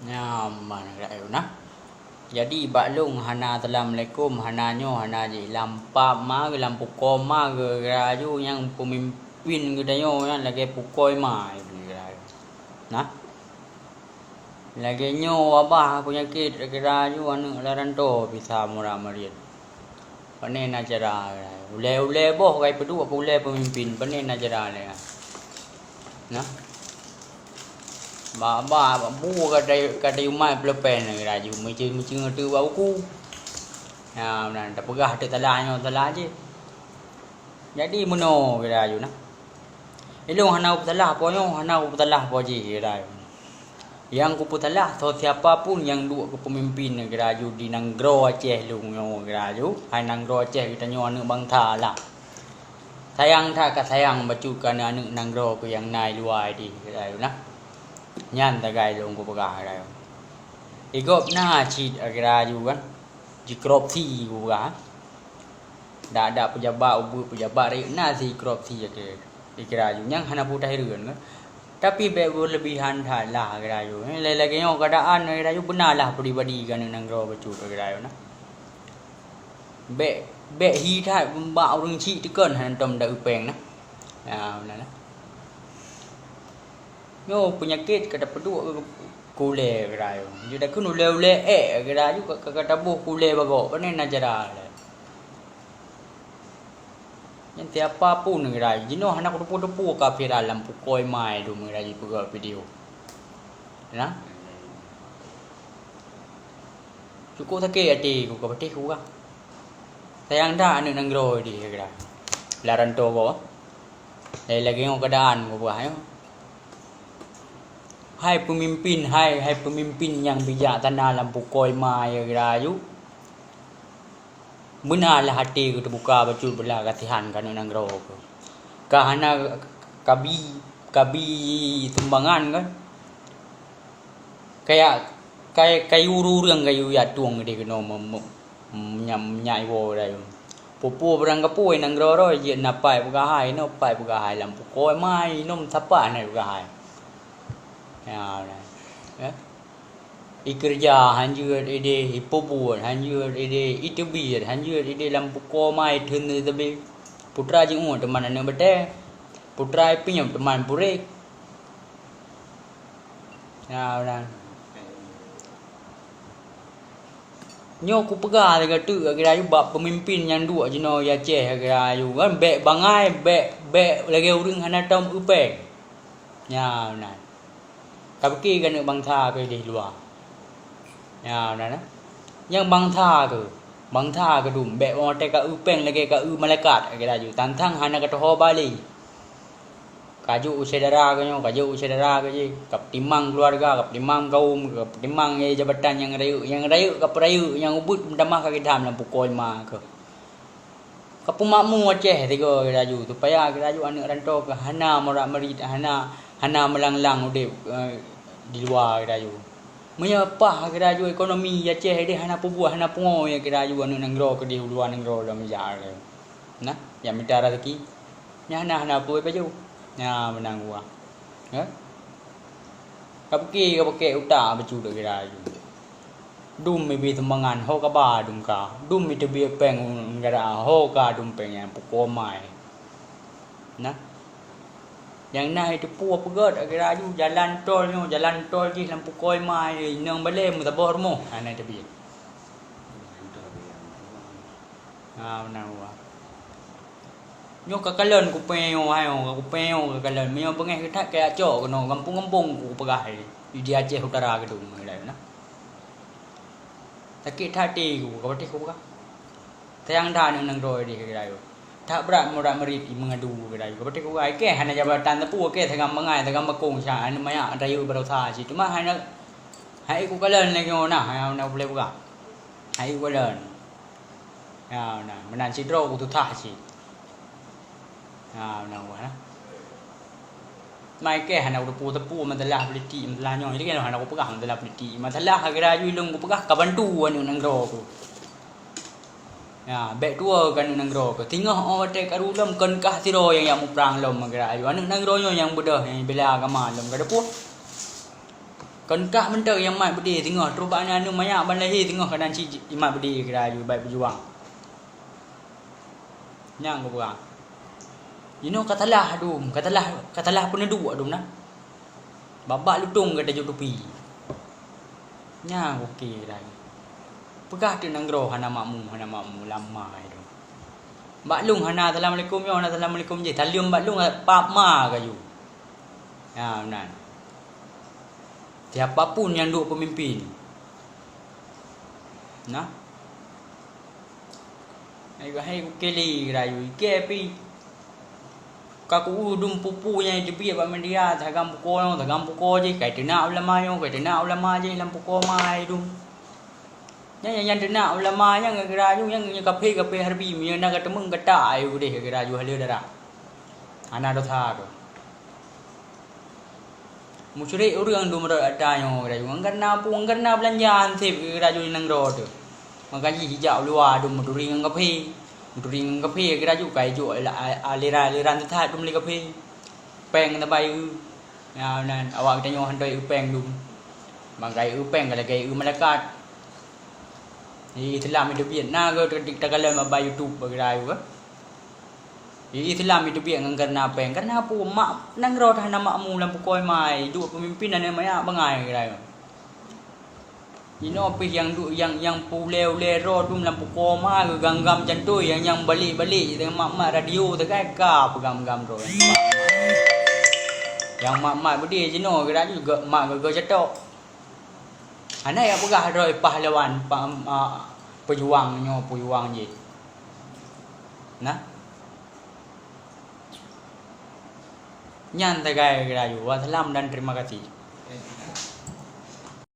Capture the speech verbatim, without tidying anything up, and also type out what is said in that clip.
Nyaman rakyat na. Jadi bak lôn hana assalamualaikum, hana nyoe, hana jih. Lam pap ma, lam pukoe ma, geuraju nyang peumimpin geutanyoe nyan lagèe pukoe ma, geuraju. Nah. Lagèe nyoe wabah peunyakét geuraju aneuk laranto bisa mura-mariet. Pane na cara ulèe-ulèe boh kai peuduek keu ulèe peumimpin, pane na cara lé. Nah. Ba, ba, bu ka ta-, ka tayumat peuleupen laju meucue-meucue teuk bak uku. Nah, meunan tapeugah teuk salah nyoe salah jih. Jadi meunoe geuraju nah. Ilôn hana kupeusalah po nyoe, hana kupeusalah po jih geuraju. Nyang kupeusalah soe siapa pun nyang duek keu peumimpin geuraju di nanggroe Aceh lôn nyoe geuraju, hai nanggroe Aceh geutanyoe aneuk bansa lah. Sayang that ka sayang bacut keu aneuk-aneuk nanggroe keu nyang na i luwa ideh geuraju nah. Nyan sagai lôn kupeugah geuraju. Igop na cit geuraju kan, jikorupsi kupeugah. Dak-dak peujabat, ubeut peujabat rayeuk na si korupsi geuraju. Nyang hana peue tahireueng kan. Tapi bèk beuleubihan that lah geuraju. Lagèe nyoe keuadaan geuraju beuna lah pribadi keu aneuk nanggroe bacut geuraju nah. Bèk, bèk hi that bak ureueng chik teukon hana tom da eupeng nah. Ya, meunan nah. Nyoe peunyakét ka tapeuduek keu ulèe geuraju. Jeuet takheun ulèe-ulèe èk geuraju ka, ka, ka taboh keu ulèe bagoe. Pane na cara lé. Nyan siapa pun geuraju. Jinoe hana kuteupeu-teupeu ka viral lam pukoe ma dum geuraju peugah video. Nah. Cukôp sakét até ku ka patéh ku ka. Sayang that aneuk nanggroe ideh geuraju. Laranto goe. Lagèe nyoe keuadaan kupeugah nyoe. Hai peumimpin, hai, hai peumimpin nyang bijaksana lam pukoe ma geuraju. Beuna lah até keu teubuka bacut beulah kasihan keu aneuk nanggroe keu. Ka hana kabi, kabi sumbangan kan. Kaya, kay-, kayu ureueng kayu yatueng deh keunoe me-, me-, minyak, minyak iwoe dayeueng. Peue-peue barang kapeue nanggroe roe jeuet na pai peugah hai, inoe pai peugah hai lam pukoe ma, inoe sapa na peugah hai. Ya, ya. Ikeureuja hanjeuet ideh, ipeubuet hanjeuet ideh, iteubiet hanjeuet ideh lam pukoe ma itheun teubiet. Putra jiôh teuma aneuk batèe, putra ipinyöp teuma purek. Ya, meunan. Nyoe kupeugah lagèe teuk geuraju bak peumimpin nyang duek jinoe i Aceh geuraju kan, bèk bangai, bèk, bèk lagèe ureueng hana tom eupeng. Ya, meunan. Tapike keu aneuk bansa keu ideh luwa. Ya, meunan, eh. Nyang bansa keu, bansa keu dum, bèk watèe ka eupeng lagèe ka eu malaikat geuraju, tantang hana kateuho bali. Ka jok u syedara keu nyoe, ka jok u syedara keu jih, ka peutimang keuluwarga, ka peutimang kaum, ka peutimang jabatan nyang rayeuk, nyang rayeuk ka peurayeuk, nyang ubeut meutamah ka geutam lam pukoe ma keuh. Ka peumakmu Aceh sigoe geuraju, supaya geuraju aneuk ranto keuh hana murat-murit, hana, hana meulang-lang udeb, eh, di luwa geuraju. Meunyoe paih geuraju ekonomi Aceh deh hana peubuet, hana pungo geuraju aneuk nanggroe keudeh u luwa nanggroe lom jak. Nah, nyang mita raseuki. Nyang hana, hana peue baju. Nyan meunan gua. Ya? Ka pike, ka pike utak bacut geuraju. Dum ibi sumbangan, ho kaba dum ka. Dum iteubiet pèng u neugara, ho ka dum pèng nyan pukoe ma. Nah. Nyang na iteupeue peugöt geuraju jalan tol nyoe, jalan tol jih lam pukoe ma, inong balèe meusaboh rumoh hana iteubiet. Ha, meunan gua. Nyoe ka kalon kupée nyoe, hai, nyoe ka kupée nyoe ka kalon. Meunyoe beungéh geuh that kajak cok keunoe gampông-gampông ku peugah, eh, di Aceh Utara keudong, eh, na. Sakét that até ku, ka patéh ku peugah. Sayang that aneuk nanggroe deh keu rayeuk. That brat murat-murit meungadu keu rayeuk. Ka patéh ku peugah, ikée hana jabatan teupeu, ikée sagam bangai, sagam bakong, sa aneuk manyak rayeuk baroesa cit. Teuma hana, hai ku kalon lagée nyoe na, hana, hana boleh peugah. Hai ku kalon. Ya, meunan. Meunan sidroe ku tutoh cit. Ya, meunan wah lah. Mai keh hana ku teupeu-teupeu masalah politik, masalah nyoe. Jadi kan hana ku peugah masalah politik. Masalah geuraju ilong ku peugah ka bantu aneuk nanggroe ku. Ya, bèk tuwo keu aneuk nanggroe ku. Singoh oh watèe ka rulom kon kah sidroe nyang jak muprang lom geuraju. Aneuk nanggroe nyoe nyang beudôh nyang bela agama lom ka teupeu. Kon kah mantong nyang mat beudé singoh, trok bak aneuk manyak ban lahé singoh kadang cit mat beudé kira laju bai peujuang. Nyang geupeugah. Jinoe ka talah dum, ka talah, ka talah peuneuduek dum na. Babak lutông ka tajok tupi. Nyang oke kira laju. Peugah teuk nanggroe hana makmu, hana makmu lam ma dum. Bak lôn hana assalamualaikum nyoe, hana assalamualaikum jih. Saleuem bak lôn pap ma kaju. Ya, meunan. Siapa pun nyang duek peumimpin. Nah. Hai, hai kukili rayu ikei pi. Ka ku dum pupu nyang jibiet bak media, tagam pukoe nyoe, tagam pukoe jih, kai teunak ulama nyoe, kai teunak ulama jih lam pukoe mai dum. Nyan nyang, nyang teunak ulama nyang geura aju nyang, nyang kaphé-kaphé harbi, meunyoe na kateumeung gata ayu deh geura aju haleue darah. Hana dosa tu. Musyrik ureuëng dum rot ata nyoe geura aju, ngon karena pu, ngon karena beulanja hanseb geura aju di nanggroe tu. Maka jih jijak u luwa dum meuturi ngon kaphé. Meuturi ngon kaphé geura aju kai jok aliran-aliran teutat dum lé kaphé. Péng tabai eu. Nyan, nyan, awak geutanyoe hantoi eu péng dum. Bangkai eu péng ka lagée eu malaikat. Di Islam itu biet na ke takalon bak YouTube bagi rayu ke. Di Islam itu biet ngon karena péng. Karena apa? Mak nanggroe hana makmu lam pukoe mai. Duek pemimpin hana mayak bangai bagi rayu. Inoe pih nyang du-, nyang, nyang pulée-ulée droe dum lam pukoe ma geugam-gam cantoi, nyang, nyang balek-balek teuka mat-mat radio teuka ka peugam-gam droe. Nyang mat-mat beudé jinoe geura aju mak geugoe catok. Hana jak peugah droe pahlawan, pa-, a, peujuang nyoe, peujuang jih. Nah. Nyan sagai geura aju. Wassalam dan terima kasih.